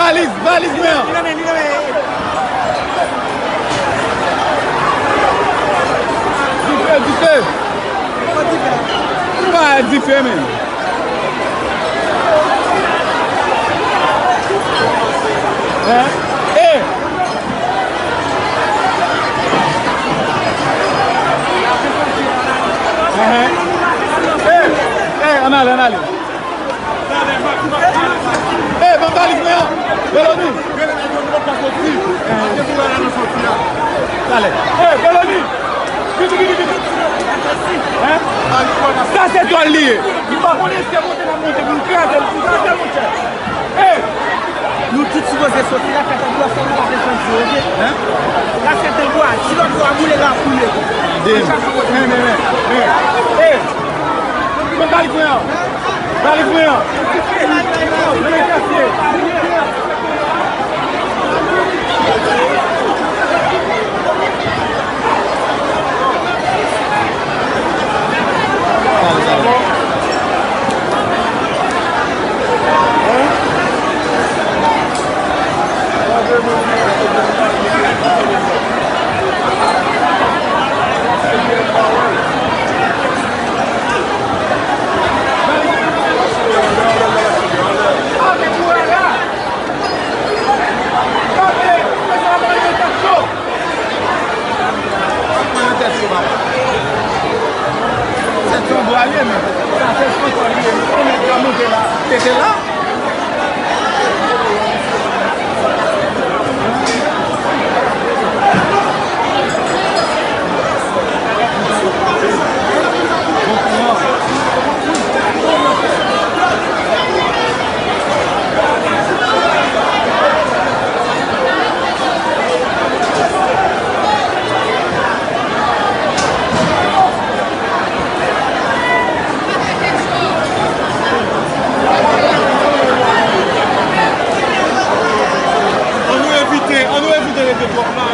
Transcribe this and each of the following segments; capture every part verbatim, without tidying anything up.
Valiz, valiz mwen an. Li nan men, li nan men. Dife, dife. Ou pa dife, men. Hein? Eh! Hein? Eh! Eh, ann ale, ann ale. Eh, ban m valiz mwen an. Beloni. Talè. Eh, Beloni. Vini, vini, vini. Hein? Sa se tòl li ye. M pa konn eske monte n ap monte pou n kraze l, pou n kraze l, monchè. Eh! Nou tout sipoze soti la, fè tankou a, sa nou pa bezwen di, oke? Hein? La fè tankou a, si lòt bò a boule, la ap boule. Damn. Men, men, men, men. Eh! Ban m valiz mwen an. Valiz mwen an. Men, men, men. Tèt cho, papa. Tèt cho bwa ye, men. Sa se cho tò li ye, men. Ou mèt ka monte la, tete la. An nou evite, an nou evite leve twòp la.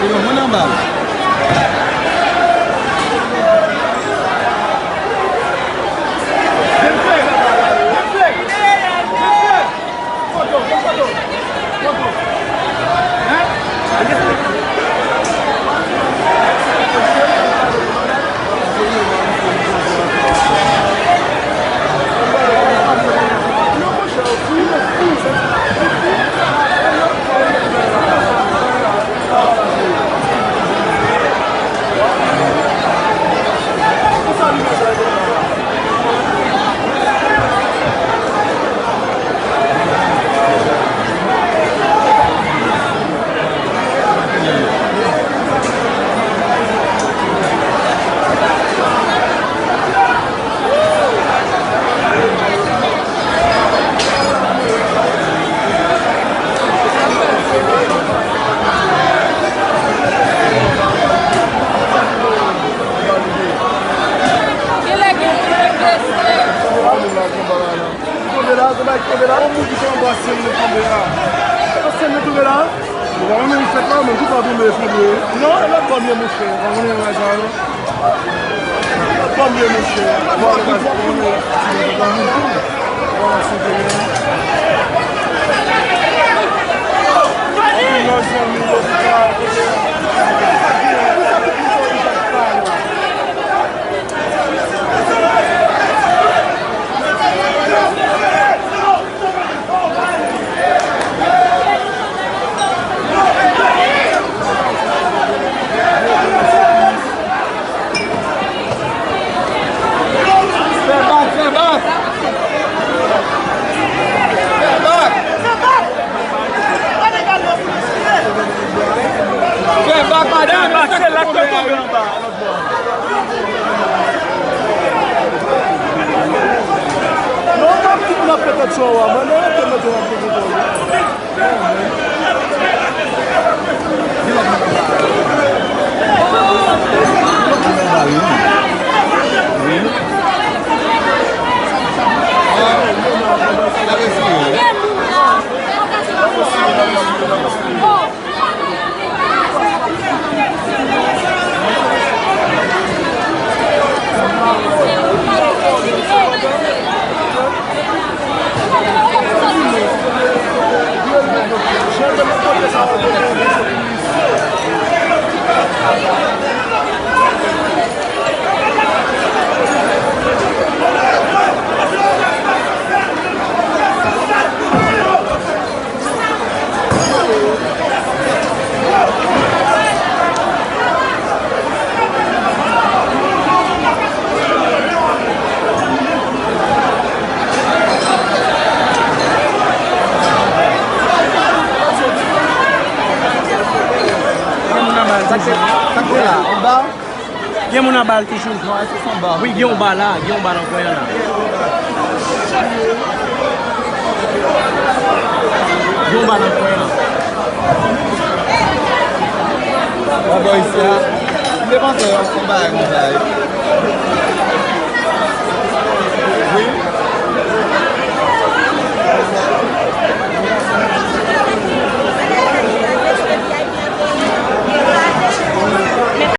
Yo, moun anba. Genlè gen moun blese. Ki tonbe la, se bagay ki tonbe la. Yon moun ki te anba sèn nan tonbe la. Se nan sèn nan tonbe la? Ou pa konnen li fèt la, men tout sa tonbe efondre. Non, e lòt bò m ye, monchè. Ou pa konnen bagay sa yo. Lòt bò m ye, monchè. Bon, lòt bò m ye. Bon, sou teren. Anpil lòt zanmi, lòt sa, kote. Fè bak, fè bak! Fè bak! Fè bak, madanm! Fè bak, se la k tonbe anba. Non, pa tout moun ap fè tèt cho a, mande yo te mete nan prizon pou yo. Gen moun anba l toujou. Wi, gen yon ba la, gen yon ba nan kwen an la. Gen yon ba nan kwen an. Wè bò isi a. M te panse yo ap fè yon bagay konsa wi.